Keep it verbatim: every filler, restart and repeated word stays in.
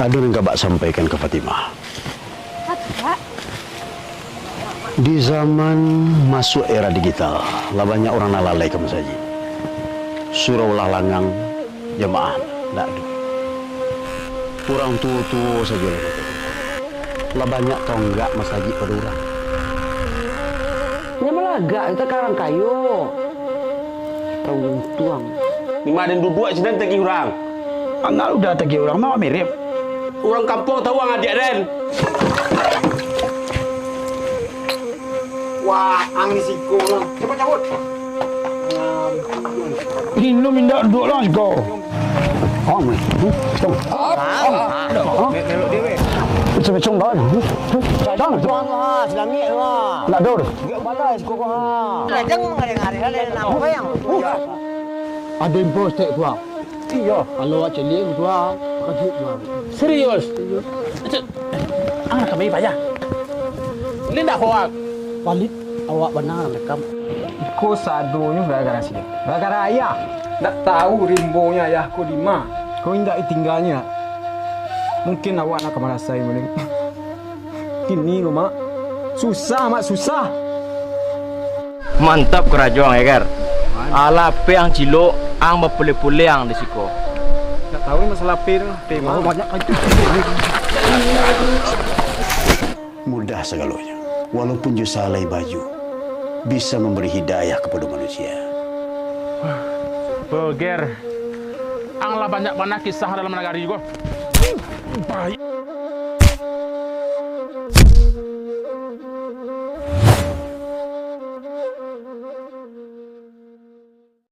Ado nan ka bak sampaikan ka Fatimah. Di zaman masuak era digital, lah banyak urang nan lalai ka masajik. Surau lah langang, jamaah ndak ado. Urang tuo-tuo sajo lah. Lah banyak tonggak masajik pado urang. Nyo malagak kita ka urang kayo. Tahu untuang. Di ma den duduak sinan tagih urang? Anak udah tagih urang, mak mirip. Urang kampuang tahu ang adiak den. Wah, ang di siko lah. Cepat cabut. Minum indak duduak lah siko. Oh, mai. Hmm, cong. Ah, ah, ah. Cong. Cong, cong, bawa. Hmm, cong. Cong, cong. Wah, silangit wah. Nak dur. Dia balai siko wah. Lajang mengaring-aring lah, nak apa yang? Ado info stek tu, ah. Iyo. Kalau awak caliak tu, ah, kajut tu, ah. Serius? Serius. Cek, ang kami payah. Ini ndak hoak. Palit, awak bana rekam. Iko sadonyo gara-gara sia. Gara-gara ayah. Ndak tahu rimbonyo ayah ko di ma. Ko indak ditinggalnyo, nak. Mungkin awak nak ka marasai mungkin. Kini ko, Mak. Susah, Mak, susah. Mantap karajo ang, Egar. Mantap. Alah, P ang cilok, ang bapuleh-puleh ang di siko. Ndak tahu masalah P tu, P mah. Banyak kan tu. Mudah sagalonyo. Walaupun jo salai baju, bisa mambari hidayah kapado manusia. Eger, ang lah banyak bana kisah dalam nagari ko. Baik.